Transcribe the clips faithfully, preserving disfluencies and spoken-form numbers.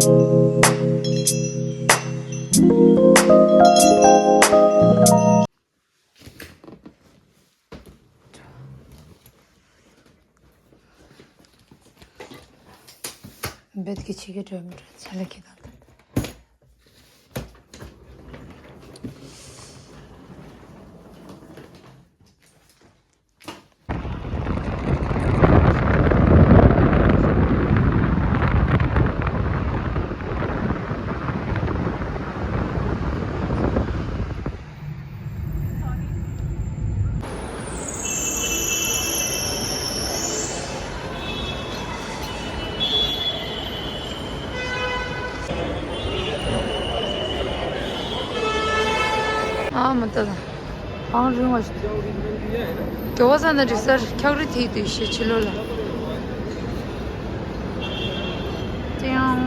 བེད་ཀྱི་ཆི་གེ་དྲོད་མི་དྲོད་ཚ་ལ་ཁྱི་དང་། ཨ་མ་ཏ་ལ། བང་རིང་བ་ཞིག་དགེ་བ་ས་ན་འགྲིག་སར་འཁྱག་རི་ཐིག་དུ་ཤེས་ཕྱི་ལོ་ལ། ཅེང་།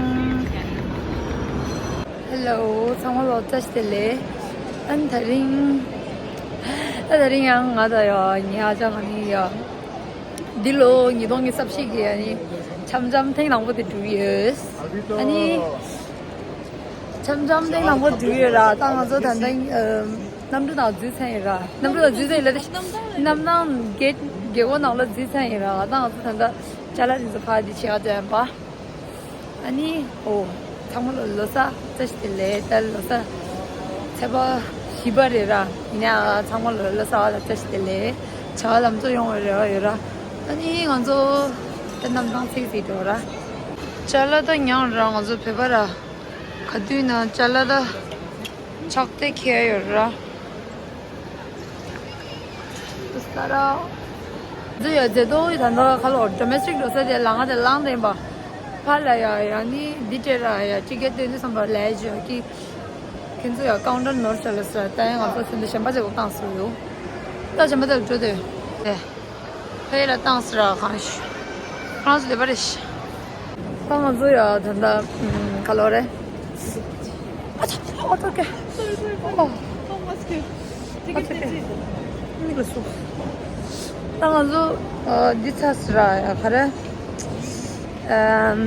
ཧེ་ལོ། ཚང་མ་ལོ་ཙཱ་ཞིག་དེ་ལས། ཨན་ད་རིང་། ཨ་ད་རིང་ཡང་ང་ད་ཡོ་ཉི་ཨ་ཅག་ང་ནི་ཡོ། འདི་ལོ་ཉིས་སྟོང་ཉི་ཤུ་རྩ་བཞི་གི་ཨ་ནི་འཆམ་འཆམ་ཐེངས་དང་པོ་དེ་འགྲུབ་ཡོད། ཨ་ནི་འཆམ་འཆམ་ཐེངས་དང་པོ་འགྲུབ་ཡོད་ར། ད་ང་ཚོ་ད་ལྟ་གནམ་གྲུ་ནང་འཛུལ་ཚར་ཡིན་ར། གནམ་གྲུ་ནང་འཛུལ་ཚར་ཡིན་ལ། གནམ་ཐང་གེ་རྒྱལ་སྒོ་ནང་ལ་འཛུལ་ཚར་ཡིན་ར། ད་ང་ཚོ་ད་ལྟ་ཅ་ལག་དེ་ཚོ་ཕར་དེ་བྱེད་ག་འགྲོ་ཡིན་པ། ཨ་ནི། ཨོ། ཚང་མ་ལ་ལོ་གསར་བཀྲ་ཤིས་བདེ་ལེགས། ད་ལོ་གསར་ཚེས་པ་བཞི་པ་རེད་ར། ཡིན་ནའང་ཚང་མ་ལ་ལོ་གསར་བ་དང་བཀྲ་ཤིས་བདེ་ལེགས། བྱ་བ་ལམ་འགྲོ་ཡོང་བའི་རེ་བ་ཡོད་ར། ཨ་ནི་ང་ཚོ་ད་གནམ་ཐང་ཚིག་ཚིག་འགྲོ་ར། ཅ་ལག་ད་མྱངས་ར། ང་ཚོ་བོད་པ་ར། ག་དུས་ན་ཅ་ལག་ད་ཕྱག་དེ་ཁྱེར་ཡོད་ར། ས་ར། འཛུལ་ཡ་མཛེས་ཏོ་ཡི་ད་ནོ་ཁ་ལོ་ཌོ་མེ་སི་ཊིག་འགྲོ་ས་དེ་ལ་ང་དེ་ལངས་དེ་པ། ཕ་ལ་ཡ་ཡ་ནི་འདི་སྤྲད་ར་ཡ་ཊི་ཀེ་ཊི་སྟོན་དུས་བསམ་པ་ལས་ཇོ་ཀི། ཁྱེད་ཚོ་ཡ་ཀའུན་ཊར་ནོར་ཤ་ལ་ས་ད་ཡ་ང་ཚོ་ཚོན་དུ་གཞན་པ་ཅིག་བཏང་སོ་ཡོ། ད་གཞན་པ་དེ་ལ་འགྲོ་དེ། ཨེ། ཕ་ཡི་ལ་བཏང་སོ་ར་གང་ཤུ། ཁོ་རང་ཚོ་བདེ་པ་རེད་ཤ། ད་ང་ཚོ་ཡ་ད་ད་ཁ་ལོ་རེད། ཨ་ཅག་ཨོ་ཏོ་ཀེ། Sorry, sorry, sorry. Oh, mask. Take it, take it. མིག་ལ་སུ། ད་ང་ཚོ་འདི་ཚ་སི་ར་ཡ་ག་རེ། ཨམ།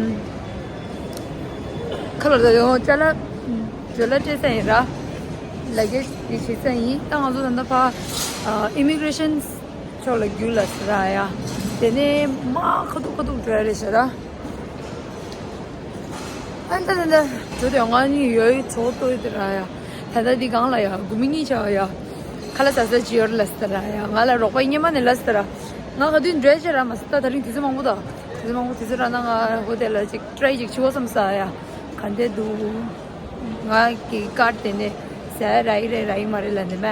ཁ་ལོ་ད་ཡོང་ཅ་ལག་ཇོ་ལ་སྤྲད་ས་ཡིན་ར། ལ་གེ་ཇི་དེ་བྱེད་ས་ཡིན། ད་ང་ཚོ་ད་ད་ཕ་ཨི་མི་གི་རེ་ཤན་ཕྱོགས་ལ་རྒྱུགས་ལ་སི་ར་ཡ། དེ་ནས་མ་ཁ་ཐུག་ཁ་ཐུག་འགྲོ་ཡ་རེད་ཤ་ར། ཨ་ད་ད་ད་དུ་དེ་ང་གཉིས་ཡོད་ཡོད་ཚོགས་ཏོ་ཡོད་དེ་ར་ཡ། ད་ད་འདི་གང་ལ་ཡ་དགུ་མི་གཉིས་ཆ་ཡ། ཁ་ལ་ས་ས་ཇི་ཡོར་ལ་སི་ད་ར་ཡ། ང་ལ་རོགས་པ་སྙེ་མ་ནས་ལ་སི་ད་ར། ང་ག་དུས་འདྲེ་ཆེ་ར་མ་སི་ད། ད་རིང་དུས་ཚོད་མང་པོ་ད། དུས་ཚོད་མང་པོ་དུས་ཚོད་ར་ན་ང་ཧོ་ཏེ་ལ་ཅིག་ཊི་རའི་ཅིག་བྱེད་དགོས་བསམ་ས་ཡ། ག་འདྲ་འདུག་ང་གི་ཀར་དེ་ནས་ཟ་ར་ཡི་རེད་ར་ཡི་མ་རེད་ལ་འདི་མ།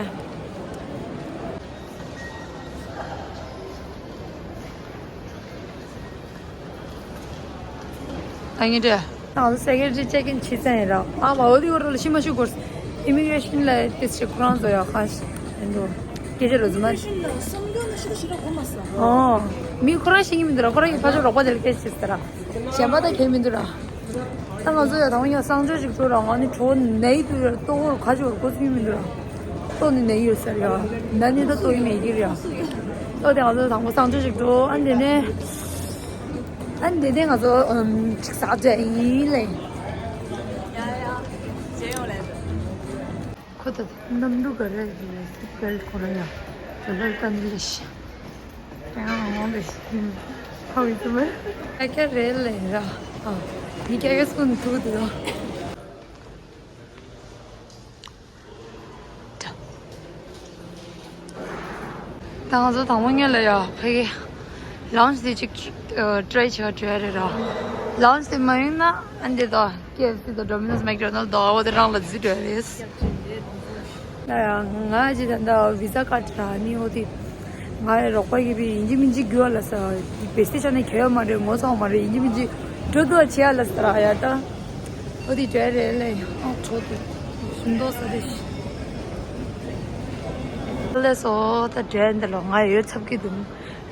ད་ངས་འདྲ། ང་ཚོ་སེ་ཀེ་རེ་ཊི་ཅེག་ཨིན་བྱེད་ཚར་ཡིན་ར། ཨ་མ་འོ་དེ་གོ་ར་ལ་ཤི་མ་ཤི་གོ། ཨི་མི་གི་རེ་ཤན་ལ་ཏེ་སི་ཁོ་རང་ཚོ་ཡ་ཁ་ཤི་ཡིན་འགྲོ། སྐད་ཆ་རོ་ཟུ་མ་ཤི། ཨོ། མི་ཁོ་རང་ཤི་གི་མི་འདུག་ར། ཁོ་རང་གི་ཕ་ཆོ་རོགས་པ་དེ་ལ་སྐད་ཆ་ཟེར་ར། གཞན་པ་ད་གལ་མི་འདུག་ར། ད་ང་ཚོ་ཡ་དང་པོ་ཡ་གསང་སྤྱོད་ཅིག་འགྲོ་ར། ང་ནི་གྲོ་ནས་དུ་ཡ་ལྟོ་གོ་ཁ་ཆོ་གོ་ཚུལ་མི་འདུག་ར། ལྟོ་ནི་ནས་ཡོད་ཟེར་ཡ། ན་ནི་ད་ལྟོ་ཡི་མེད་ཀྱི་ར། ལྟོ་དེ་ང་ཚོ་དང་པོ་གསང་སྤྱོད་ཅིག་འགྲོ། ཨ་འདི་ནས། ཨ་འདི་ནས་ང་ཚོ་ཨམ་ཅིག་ཟ་བྱ་ཡིན་ལེ། ཁོ་ད་གནམ་གྲུ་ག་རེ་རེད་ཟེར་པེལ་ཁོ་ར་ཡ། ད་ལྟ་ད་འདི་ལེ་ཤ། ཡང་འོང་ལེ་ཤ། ཧ་བི་ཙུ་མེ། ཨ་ཀྱ་རེད་ལེ་ར། ཨ་ནི་ཀྱ་ཀྱ་སུན་ཐུག་དུ་དོ། ད་ང་ཚོ་དང་པོ་ཉིད་ལ་ཡ་ཕ་གི་ལའུན་ཇི་དེ་ཅིག་ཨ་ཊི་རའི་བྱེད་ག་འགྲོ་ཡ་རེད་ར། ལའུན་ཇི་དེ་མ་ཡིན་ན་ཨ་འདི་དང་ཀེ་ཨེཕ་སི་དང་ཌོ་མི་ནོ་སི་མེག་ཌོ་ནལ་དང་འོ་དེ་རང་ལ་འཛུལ་འགྲོ་ཡ་རེད། ད་ཡ་ང་ཅི་ད་ད་བི་ཟ་ཀར་ཌི་ད་ནི་འོ་དེ། ང་ཡི་རོགས་པ་ཡིན་པས་ཡིན་གཅིག་མིན་གཅིག་རྒྱུ་བ་ལ་ས། བེ་སི་ཆ་ནས་གྱོད་ཡོད་མ་རེད། ངོ་ཚ་བ་མ་རེད། ཡིན་གཅིག་མིན་གཅིག་འགྲོ་འདུག་བྱེད་ཡ་ལ་ས་ར་ཡ་ད། ཨོ་དེ་འདྲ་རེད་ལེ། ཨ་གྲོ་དེ་ཞིམ་མདོག་ས་རེད། ལགས་སོ། ད་འདྲ་འདི་ལ་ང་ཡོད་ཚབ་ཀྱི་འདུག་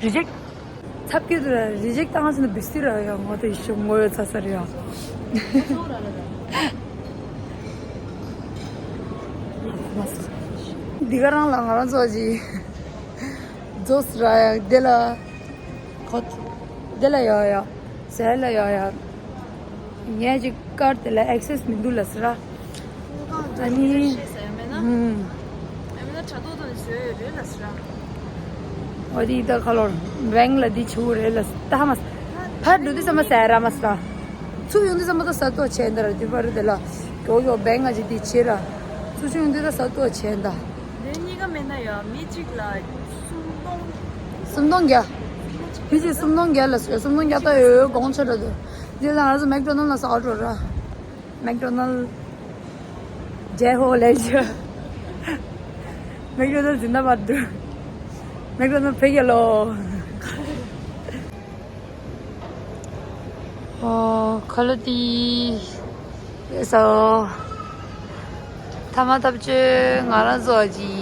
རི་ཇེག་ཚབ་ཀྱི་འདུག་ར། རི་ཇེག་བཏང་ཟིན་ན་བེ་སི་ར་ཡ། ང་དེ་ཞིམ་ངོ་ཡོད་ཚ་ས་རེད་ཡ། འདི་ག་རང་ལ་ང་རང་ཚོ་ཅི། རྫོགས་ར་ཡ། དེ་ལ་ཁོ། དེ་ལ་ཡ་ཡ། ཟས་ལ་ཡ་ཡ། ངས་ཅིག་ཀར་དེ་ལ་ཨེག་སེས་མི་འདུག་ལབ་ཟེར་ར། ཨ་ནི། ཧུམ། ཨ་མི་ན་དྲ་ཐོག་ཏུ་བཟོས་ཡོད་རེད་ལབ་ཟེར་ར། འོ་དེ་ད་ཁ་ལོར་བེང་ལ་འདི་བྱེད་དགོས་རེད་ལབ་ད་ཧ་མ། ཕར་འགྲོ་དུས་ཙམ་པ་ཟེར་ར་མ་ཟེར་ར། ཚུར་ཡོང་དུས་ཙམ་པ་ད་ས་ཏོག་བྱས་འདི་ར་དུས་པ་རེད་དེ་ལ། ཀྱོག་ཀྱོག་བེང་ང་ཅིག་འདི་བྱེད་ར། ཚུར་ཡོང་དུས་ད་ས་ཏོག་བྱས་འདི། དེ་གཉིས་ཀ་མེད་ན་ཡང་མི་གཅིག་ལ་སུམ་སྟོང་། སུམ་སྟོང་བརྒྱ། མི་གཅིག་སུམ་སྟོང་བརྒྱ་ལ་ཟེར། སུམ་སྟོང་བརྒྱ་ད་ཡོད་དགོངས་ཆེ་འགྲོ་འདུག་འདི་ལ་ང་ཚོ་མེག་ཌོ་ནལ་ལ་ཟ་འགྲོ་ར། མེག་ཌོ་ནལ། ཇེ་ཧོ་ལེ་ཇ། མེག་ཌོ་ནལ་ཛིན་དཱ་བཱད་དུ། མེག་ཌོ་ནལ་ཕེ་གེ་ལོ། ཨོ། ཁ་ལོ་ཏི། ཡེ་སོ། ཐ་མ་ཐབས་ཆོས་ང་རང་ཚོ་གི་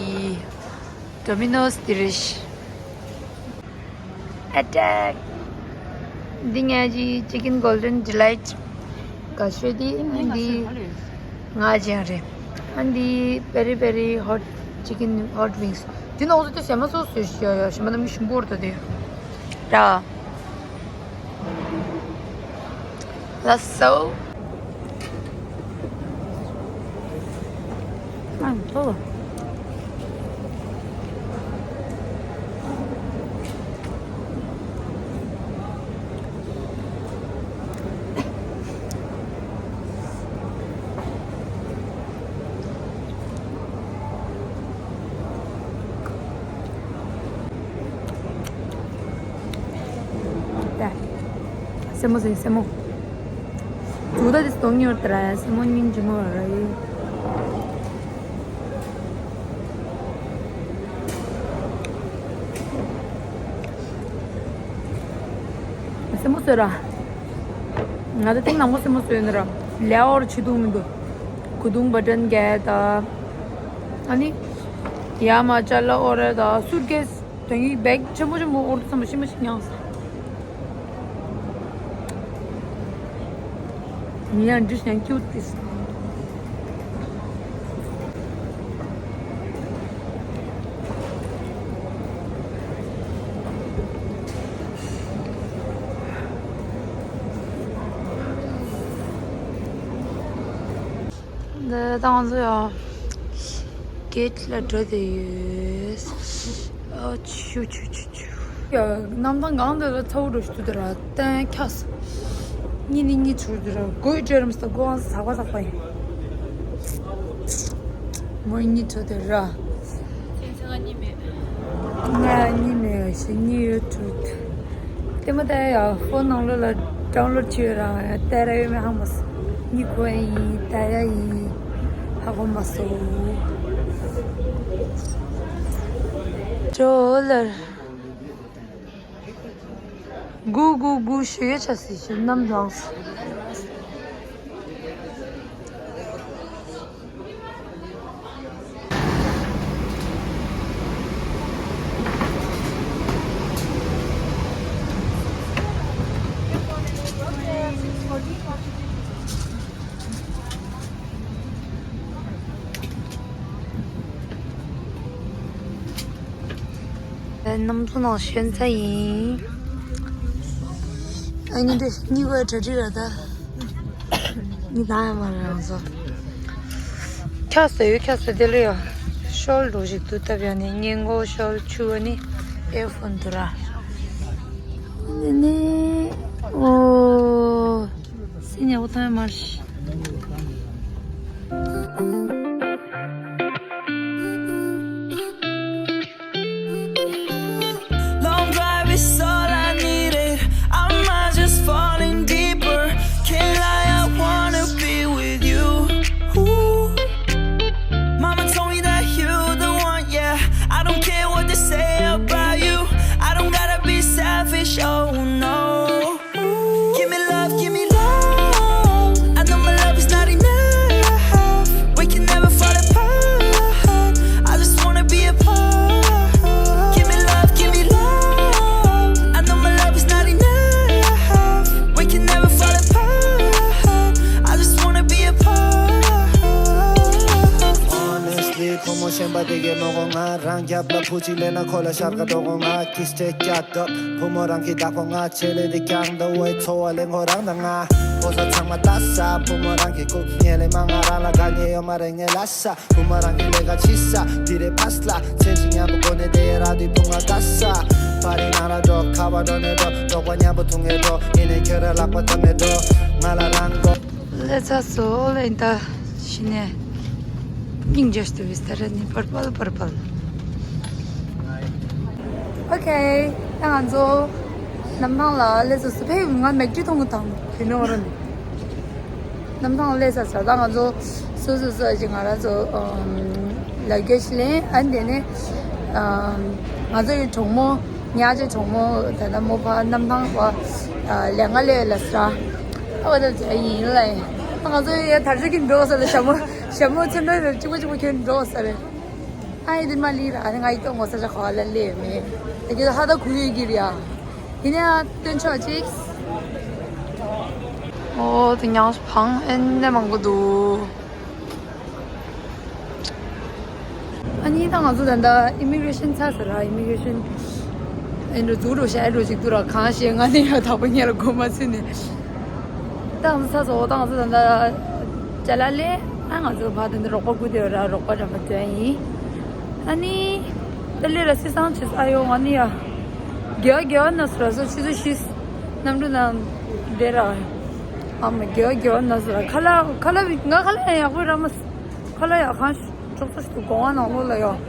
ཌོ་མི་ནོས་དེ་རེད། ཨེ་ཊེག་འདི་ངའི་ཅི་ཅི་ཀིན་གོལ་ཌེན་ཌི་ལའིཊ། ག་ཤོད་དེ་ཨ་འདི་ང་ཅི་ཡང་རེད། ཨ་འདི་པེ་རི་པེ་རི་ཧོ་ཊི་ཅི་ཀིན་ཧོ་ཊི་ཝིང་སི། འདི་ནང་ཚོ་དེ་ཟས་མ་སོ་སོས་ཤི་ཡ་ཡ་ཞིམ་པ་ནམ་ཞིམ་པོ་རེད་ད་དེ། ར། ལགས་སོ། ཨ་ཐོ། སེན་མོ་ཟེར་སེན་མོ། ཇུ་ད་དེ་སྟོང་ཉོར་ཏེ་ར་སེན་མོ་སྙིང་རྗེ་མོ་ར་ཡིན། སེན་མོ་བཟོས་ར། ང་ཚོ་ཐེངས་མང་པོ་སེན་མོ་བཟོས་ཡོད་ན་ར། ལས་འོར་བྱེད་ཐུབ་མི་འདུག་གོས་ཐུང་བ་ཊན་བརྒྱད་དང་། ཨ་ནི། ཡ་མ་ཅ་ལག་འོར་དང་སུཊ་ཀེས། དེ་གི་བེག་ཆེན་པོ་ཆེན་པོ་འོར་དུ་བསམ་པ་ཤི་མ་ཤི་ཉག་ཟེར། ངས་ཡང་འདྲི་ཞིང་ཀིའུ་ཏིས། འདི་ཏང་ཚོ་ཡང་གེད་ལ་འགྲོ་བསྡད་ཡོད། ཨ་ཆུ་ཆུ་ཆུ་ཆུ། ཡ་གནམ་ཐང་གང་དེ་ལ་ཚ་བོ་འགྲོ་ཞིག་འདུག་དེ་ར་བསྟན་ཁྱགས། གཉིད་ནི་གཉིད་ཆུར་དེ་ར་དགོད་བྲལ་རམ་ས་དགོད་ཨང་ཟག་པ་ཟག་པ་ཡིན། མོ་གཉིད་ཆུ་དེ་ར། ཚེ་ཚེ་ང་གཉིད་མེད། ང་གཉིད་མེད་ཞེས་གཉིད་ཡོད་དྲུག་ལྟད་མོ་ལྟ་ཡ་ཡ་ཕོན་ནང་ལོགས་ལ་ཌའུན་ལོཌ་བྱས་ཡོད་ར་ཡ་ལྟ་ར་ཡོད་མེད་ཧ་མ་སོང་། གཉིད་ཁུག་ཡ་ཡིན་ལྟ་ཡ་ཡིན་ཧ་གོ་མ་སོང་། ཇོ་ལར། གུ་གུ་གུ་ཞུ་ཡོད་ཆ་སྲིད་ཞུ་ནམ་ལངས། གནམ་མཚོ་ནང་ཞོན་ཚ་ཡིན། ཨ་ནི་འདི་གཉིས་ཀ་གྲ་སྒྲིག་ར་ད། གཉིས་དང་ཡང་མ་རེད་རང་ཚོ། ཁྱ་ཟ་ཡོད་ཁྱ་ཟ་དེ་ལ་ཡོད། ཤོལ་འགྲོ་ཞིག་ཏུ་བཏབ་ཡ་ནི་སྔས་མགོ་ཤོལ་ཆུ་བ་ནི་ཨེ་ཕོན་དུ་ར། ནི་ནི་ཨོ། སི་ཉ་འོ་ཐང་མར། Long drive is all I needed. Am I just falling deeper? Can't lie, I wanna be with you. Ooh. Mama told me that you're the one, yeah. I don't care what they say about you. I don't gotta be selfish, oh no. Give me love, give me love. I know my love is not enough. We བུ་གཅིག་ལེན་ན་ཁོ་ལ་ཤར་ཀ་འགྲོ་གོ། ང་ཀི་སྟེ་སྐྱ་དོ་བུ་མོ་རང་གི་བདག་པོ། ང་ཆེ་ལེ་དེ་ཀྱང་ད་བའི་འཚོ་བ་ལེན་གོ་རང་ད་ང་ཕོ་ས་ཚང་མ་ལྟ་ས། བུ་མོ་རང་གི་ཀུག་ཉེ་ལེ་མ་ང་རང་ལ་དགའ་ཉེ་ཡོད་མ་རེད་ངས་ལ་ས། བུ་མོ་རང་གི་ལས་ཀ་ཕྱི་ས་དེ་རེད་པ་སླ། མཚན་གཞི་མཉམ་པོ་གོ་ནས་དེ་ཡ་ར་དུས་བུ་ང་དགའ་ས། པ་རི་ན་ར་འགྲོ་ཁ་བ་འགྲོ་ནས་འགྲོ་འགྲོགས་པ་མཉམ་པོ་ཐུང་ངེ་འགྲོ་ཡིན་ནས་ཁྱོད་ར་ལག་པ་ཐམ་ནས་འགྲོ་ང་ལ་རང་གོ། ལས་ཚ་སོ་ལེན་ད་ཤི་ནས་སྙིང་རྗེ་ཏུ་བིས་ཏ་ར་ནི་པར་པལ་པར་པལ། ཨོ་ཁེ། ད་ང་ཚོ་གནམ་ཐང་ལ་སླེབས་ཚར་སོང་། ཕེབས་ང་མེག་ཏི་མཐོང་གི་དང་དེ་ནས་འོ་ར་ནི། གནམ་ཐང་ལ་སླེབས་ཚར་ཚར། ད་ང་ཚོ་སོ་སོ་སོ་ཞིག་ང་རང་ཚོ་ལ་གེ་ཤི་ལེན། ཨ་ནི་དེ་ནས་ང་ཚོ་ཡི་གྲོགས་མོ་ཉག་ཅིག་གྲོགས་མོ་ད་ལྟ་མོ་ཕ་གནམ་ཐང་བ་ལས་ང་ལས་ལ་སྲ་ཨ་བ་ད་ཡིན་ལ་ཡིན། ང་ཚོ་ཡི་དར་ཆ་གི་འགྲོ་ས་ལ་ཞྭ་མོ་ཞྭ་མོ་ཚོན་པ་གཅིག་པ་གཅིག་པ་ཁྱོད་འགྲོ་ས་རེད། ཨ་ཡི་དེ་མ་ལི་ར་ཨ་ནི་ང་ཡི་ཏོ་ངོ་ས་ཆ་ག་ལ་ལས་མེད། ད་གི་ཧ་ད་གུ་ཡི་གི་ར་ཡ། ཡིན་ཡ་སྟོན་ཆོག་ཅིག་ཨོ་དེ་ཉག་བང་ཨེ་ནས་མང་པོ་འདུག་ཨ་ནི་ད་ང་ཚོ་ད་ལྟ་ཨི་མི་གྷི་རེ་ཤན་ཚར་ཟེར་ར། ཨི་མི་གྷི་རེ་ཤན་ཨེ་འགྲོ་འཛུགས་འགྲོ་ཤ་ཨེ་འགྲོ་ཅིག་འདུག་ར། གང་ཤེས་ང་ནི་ཡ་དག་པ་ངེད་ལ་གོ་མ་ཚུད་ནས། ད་ང་ཚོ་ཚར་སོང་། ད་ང་ཚོ་ད་ལྟ་ཅ་ལག་ལེན། ཨ་ང་ཚོ་ཕར་ད་ལྟ་རོགས་པ་སྐུ་དེ་ར་རོགས་པ་འདྲ་མ་དོན་ཡིན། ཨ་ནི་ད་ལེ་ར་སི་སང་ཆེས་ཨ་ཡོ་ང་ནི་ཡ་དགེ་བ་དགེ་བ་ན་སུ་ར་སོ་ཆུ་ཚོད་བཞི་གནམ་གྲུ་ནང་བསྡད་ར། ཨ་མ་དགེ་བ་དགེ་བ་ན་སུ་ར་ཁ་ལག་ཁ་ལག་ང་ཁ་ལག་ཡག་པོ་ར་མ་ཁ་ལག་ཡག་གང་ཤོག་ས་ཤོག་གོང་བ་ནང་ལོགས་ལ་ཡོད།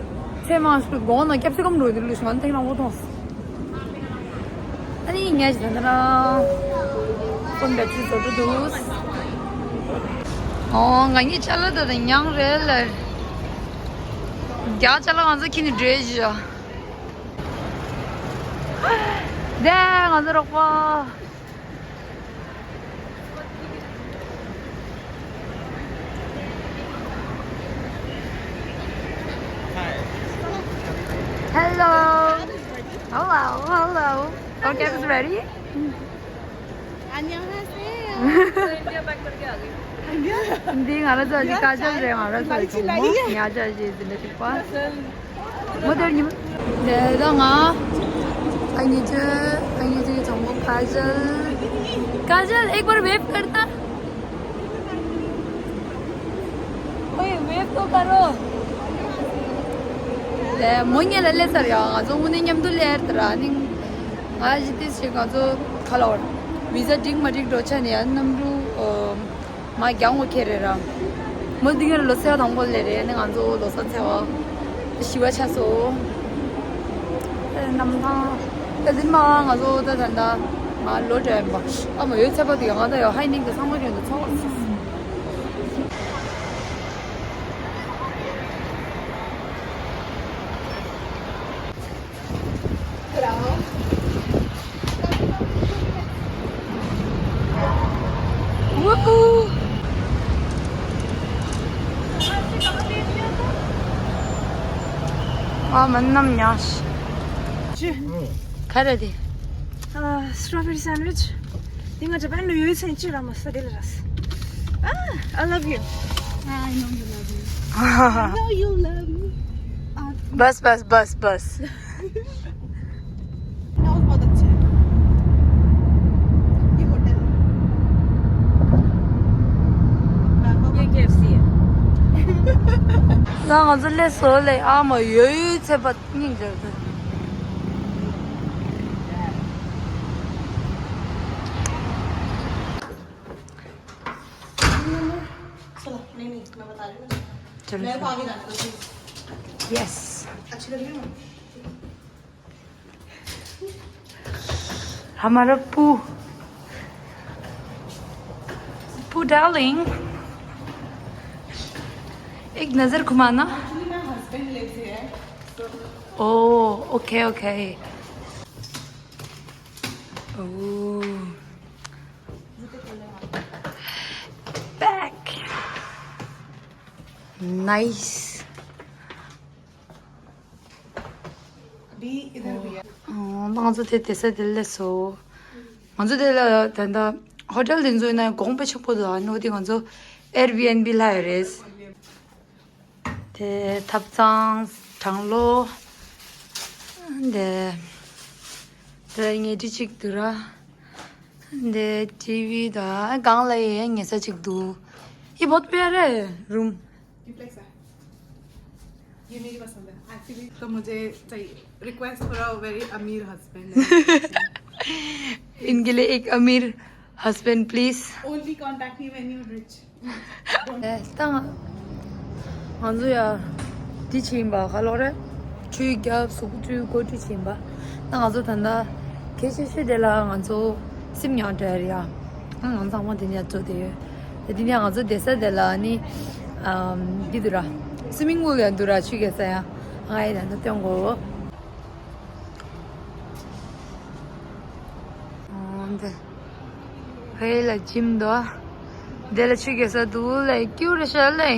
ཚེ་མང་ཤོག་གོང་བ་ནང་སྐྱབས་སེ་ཀམ་འགྲོ་དེ་ལུས་ཤོག་ང་ཐེངས་རང་པོ་མཐོང་སོང་། ཨ་ནི་ངས་ད་ལྟ་རང་ཕོན་བེ་ཊི་རི་བཟོ་འགྲོ་འདུག་ཨོ་ང་གཉིས་ཅ་ལག་ད་ད་མྱང་རེད་ལ། རྒྱ་ཅ་ལག་ང་ཚོ་ཁྱི་ནི་འདྲེ་བཞི། དེ་ང་ཚོ་རོགས་པ། Hello. Hello, hello. Okay, is ready? 안녕하세요. འདི་ང་རང་ཚོ་ཀ་ཇལ་རེད། ང་རང་ཚོ་གྲོགས་མོ་ཉག་ཅག་ཞིག་འཛིན་གྲྭ་གཅིག་པ། མོ་དེར་ཉིམ། དེ་ད་ང་། अनिजु, अनिजु की चमको काजल। काजल, एक बार वेव करता। ओए, वेव तो करो। ལས་མོ་ཉེ་ལ་ལས་ཚར་ཡ། ང་ཚོ་དངོས་གནས་མཉམ་དུ་ལས་ཡར་དར་ནིང་། ང་ཞི་ཏི་ཞིག་ང་ཚོ་ཁ་ལོར་བི་ཟ་འགྲིག་མ་འགྲིག་འགྲོ་ཆ་ནས་ཡ་གནམ་གྲུ་མ་རྒྱང་བོ་ཁེ་རེད་ར། མོ་འདི་གར་ལོ་སེ་དང་པོ་ལས་རེད་ནི་ང་ཚོ་ལོ་སེ་ཚེ་བ་ཞི་བ་ཆ་སོ། གནམ་ཐང་། ད་འཛིན་མ་ང་ཚོ་ད་ད་ད་ང་ལོ་དྲན་པ་ཨ་མ་ཡོད་ཚད་པ་དེ་ང་ད་ཡོད་ཧའི་ནིང་གི་ཚང་མ་ཡོད་འདུག་ཚང་མ། ཨ་མ་ནམ་ཉ་ཤི། ཅི། ཁ་ར་དེ། ཨ། strawberry sandwich. དེ་ང་ཇ་པན་ལ་ཡོད་ཚན་ཅི་ར་མ་ས་དེ་ལ་ར་ས། ཨ། I love you. I know you love me. I know you love me. ཨ། बस बस बस बस। ང་ཚོ་ལས་སོ་ལས་ཨ་མ་ཡོད་ཡོད་ཚད་པ་སྙིང་རྗེ་ཚོད། चलो नहीं नहीं मैं बता रही हूँ। चलो मैं चलो। आगे जाने दो प्लीज। यस। अच्छी लग रही हूँ। हमारा पू पू डार्लिंग एक नजर घुमाना। Actually my husband lives here. Oh okay okay. Oh. Back. Nice. ང་ཚོ་དེ་དེ་ས་དེ་ལས་སོ། ང་ཚོ་དེ་ལ་ད་ལྟ་ཧོ་ཊེལ་དེ་ཚོ་ཡིན་ན་གོང་དཔེ་ཆེན་པོ་འདུག་ཨ་ནོ་དེ་ང་ཚོ་Airbnb ལྷ་ཡོད་རེད། དེ་ཐབ་ཚང་གྲང་གློ། འདི། འདི་ཉལ་ཁྲི་གཅིག་འདུག་ར། འདི་ཊི་ཝི་དང་སྒང་ལ་ཡང་ཉལ་ས་གཅིག་འདུག་ཡི་བོད་པའི་རེད་རུམ། ये मेरी पसंद है एक्चुअली। तो मुझे चाहिए रिक्वेस्ट फॉर अ वेरी अमीर हस्बैंड। इनके लिए एक अमीर husband please. Only contact me when you're rich. ད་ང་ཚོ་ཡ་འདི་ཕྱིན་པ་ག་ལོག་རེད། ཆུའི་རྒྱབ་གཟུགས་པོ་ཆུའི་སྐོར་ཆུ་ཕྱིན་པ། ད་ང་ཚོ་ད་ལྟ་གལ་ཆེ་ཤོས་དེ་ལ་ང་ཚོ་སིམ་ཉང་འགྲོ་ཡ་རེད་ཡ། ང་ཚང་མ་དེ་ནས་ཚོ་དེ་ཡོད། དེ་དེ་ནས་ང་ཚོ་བསྡད་ས་དེ་ལ་ནི་འདི་འདུག་ར། སུ་མིང་པུལ་ཡང་འདུག་ར། ཆུ་རྒྱག་ས་ཡ། ང་ཡི་ད་ལྟ་སྟོན་གོ་འདི། ཧེ་ལ་ཇིམ་དོ། དེ་ལ་ཆུ་རྒྱག་ས་འདུག་ལེ། ཀྱུ་རེ་ཤ་ལེ།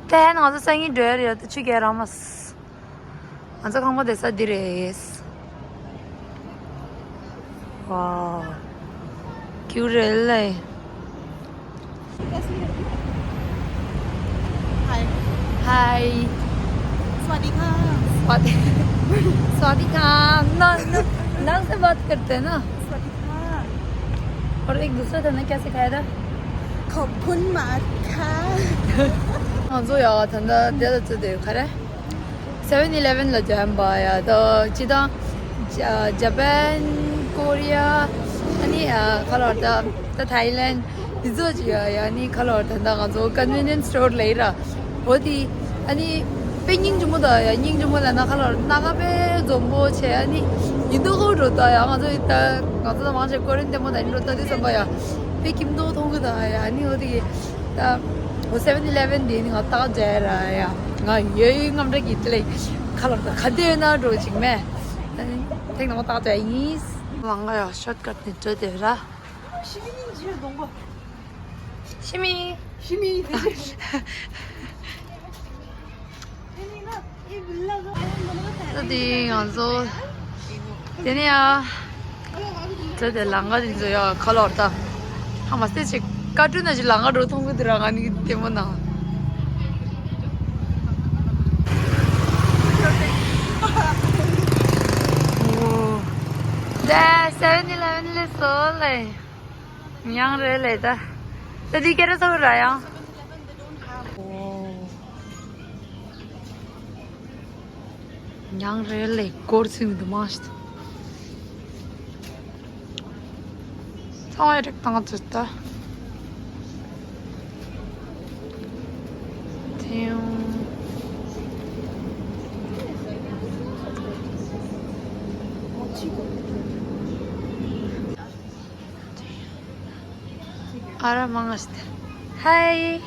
དེ་ཧན་ང་ཚོ་སང་ཉིན་འགྲོ་ཡ་རེད་ཡ། ད་ཆུ་རྒྱག་རང་མ་སི། ང་ཚོ་ཁང་པ་བསྡད་ས་འདི་རེད། ཝའོ། ཀྱུ་རེད་ལེ། हाय। हाय। स्वादिका। स्वादि स्वादिका। ना ना नाम से बात करते हैं ना। स्वादिका। और एक दूसरा था ना, क्या सिखाया था? खपुन माखा। ང་ཚོ་ཡ་ད་ལྟ་དེ་ལ་ཚུད་དེ་ག་རེ། Seven Eleven ལ་འཇམ་པ་ཡ་ད་ཅི་དང་ཇ་པན་ཀོ་རི་ཡ་ཨ་ནི་ཁ་ལོར་ད་ད་ཐའི་ལེན་འདི་ཚོ་ཅི་ཡ་ཡ་ནི་ཁ་ལོར་ད་ད་ང་ཚོ་ཀོན་ཝི་ནི་ཡན་སི་སི་ཊོར་ལས་ར་འོ་དི་ཨ་ནི་དཔེ་སྙིང་རྗེ་མོ་ད་ཡ། སྙིང་རྗེ་མོ་ལ་ན་ཁ་ལོར་སྣ་ཁ་དཔེ་འཛོམས་པོ་བྱས། ཨ་ནི་ཡིན་དུ་ཁོ་འགྲོ་ད་ཡ། ང་ཚོ་ཡི་ད་ང་ཚོ་ད་མང་ཆེ་ཀོ་རིན་ལྟད་མོ་ད་ཡིན་འགྲོ་ད་དུས་བསམ་པ་ཡ་དཔེ་ཁྱིམ་ཐོག་མཐོང་གི་ད་ཡ། ཨ་ནི་འོ་དི་ད། འོ་Seven Eleven དེ་ནི་ང་ཏག་མཇལ་ར་ཡ། ང་ཡོད་ཡོད་རྔམ་དྲག་གི་དེ་ལས་ཁ་ལོར་ད་ག་དེ་ཡོད་ན་འགྲོ་ཅིག་མེད། ཐེངས་ནང་ཏག་མཇལ་ཡིན། ལང་ང་ཡ་ཤོར་ཀཊ་ནས་འགྲོ་དེ་ར། ཤི་མི། ད་དེ་ང་ཚོ་དེ་ནས་ཡ། ད་དེ་ལང་ཀ་དེ་ཚོ་ཡ་ཁ་ལོར་ད། ཧ་མ་སྟེ་ཅིག་ཀ་ཀྲུ་ན་ཅིག་ལང་ཀ་འགྲོ་མཐོང་གི་འདུག་ར། ང་ནི་ལྟད་མོ་ན། འོ། ད་Seven Eleven ལས་སོ་ལེ། ཉང་རེ་ལེ་ད། ད་དེ་ཀེ་ར་སོ་ར་ཡང་། ཉང་རེ་ལེ་སྐོར་ཚིག་མི་འདུག་མ་ཤི། ཚང་མས་རིག་བཏང་ཚུལ་ལྟ། ཐེའུ། ཨ་ར་མང་ང་སྟེ། ཧའི།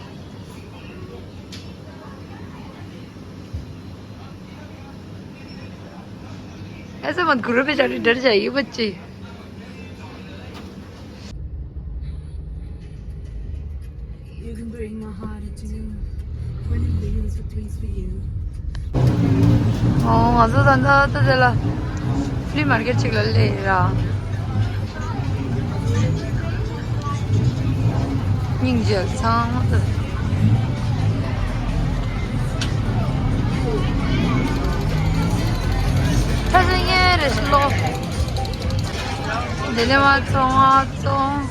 ऐसे मत करो बेचारे, डर जाएगी बच्ची। You can bring my heart to you. Twenty billions of things for you. ཨོ། ང་ཚོ་ད་ལྟ་ད་དེ་ལ་ཕི་ལི་མར་ཀེཊ་ཅིག་ལ་སླེབས་ར། སྙིང་རྗེ་ཚང་མ་ད། ཁྲ་ཆེན་ངའི་རེ་ཞིག་ལོ། འདི་ནས་མ་བཙོང་ཨ་བཙོང་།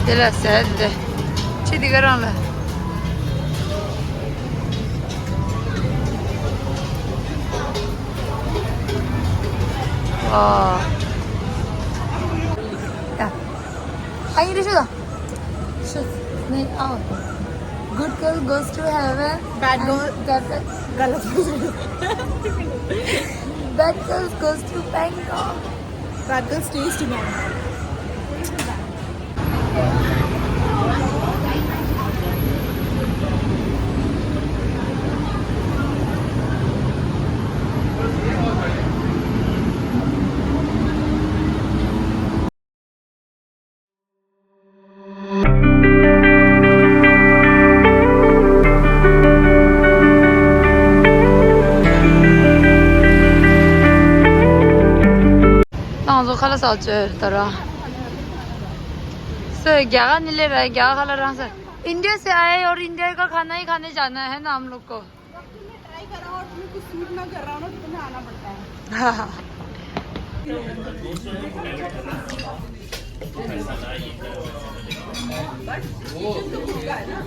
དེ་ལ་ཟེར་དེ། ཁྱི་དེ་ག་རང་ལ། ཨ། ཡ། ཨ་ཡིན་རེ་ཤོད་དང་། Good girl goes to heaven. Bad girl. गलत। Bad girl goes to Bangkok. Bad girl stays to Bangkok. ང་ཚོ་ཁ་ལག་ཟ་བར་འགྲོ་ད་ར། སོ་རྒྱ་གར་ནས་སླེབས་ར། རྒྱ་གར་ཁ་ལག་རང་ཟ། इंडिया से आए और इंडिया का खाना ही खाने जाना है ना हम लोग को। वक्त में ट्राई करा और तुम्हें कुछ सूट ना कर रहा हो ना, तो तुम्हें आना पड़ता है। बट किचन तो खुद का है ना।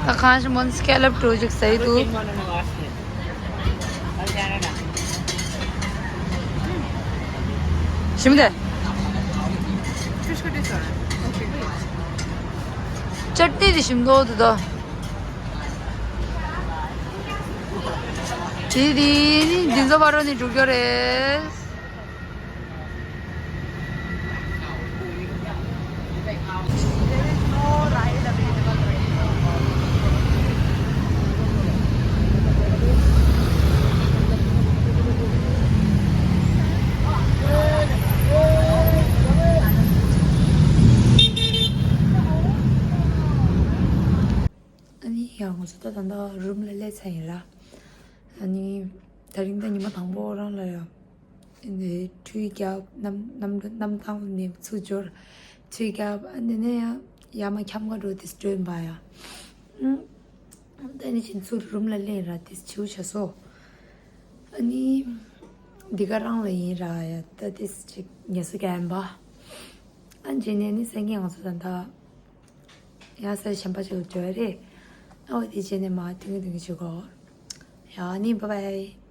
ད་གང་ཞིག་མོན་སི་ཀེ་ལབ་བྲོ་ཅིག་ཟེར་འདུག་ཞིམ་དེ། ཅཊ་ནི་དེ་ཞིམ་མདོག་འདུག་ད། དེ་དེ་ནི་འདི་ཚོ་བར་རོ་ནི་འགྲོ་རྒྱུ་རེད། ཨ་ནི་ཡང་ང་ཚོ་ད་ད་ལྟ་རུམ་ལ་སླེབས་ཚར་ཡིན་ར། ཨ་ནི་དེ་རིང་ད་ཉི་མ་དང་པོ་རང་ལ་ཡ། འདི་ཁྲུས་རྒྱབ། གནམ་གནམ་གནམ་ཐང་ནས་ཚུར་འབྱོར། ཁྲུས་རྒྱབ། ཨ་འདི་ནས་ཡང་ཡར་མར་འཁྱམ་ག་འགྲོ་དེ་སྒྲོན་པ་ཡ། ཨུམ། ད་ནི་ཕྱིན་ཚུར་རུམ་ལ་སླེབས་ར་དེ་བྱིའུ་བྱ་སོ། ཨ་ནི་འདི་ག་རང་ལ་ཡིན་ར་ཡ། ད་དེ་ཅིག་ངལ་གསོ་རྒྱག་ཡིན་པ། ཨ་རྗེས་ནས་ནི་སེང་གེ་ང་ཚོ་ད་ད་ཡང་ས་གཞན་པ་ཅིག་ལ་འབྱོར་རེད། ཨ་འོ་དེ་རྗེས་ནས་མ་ཐུང་གི་ཐུང་གི་བྱེད་དགོས། ཡ་ཨ་ནི་བཱའི་བཱའི།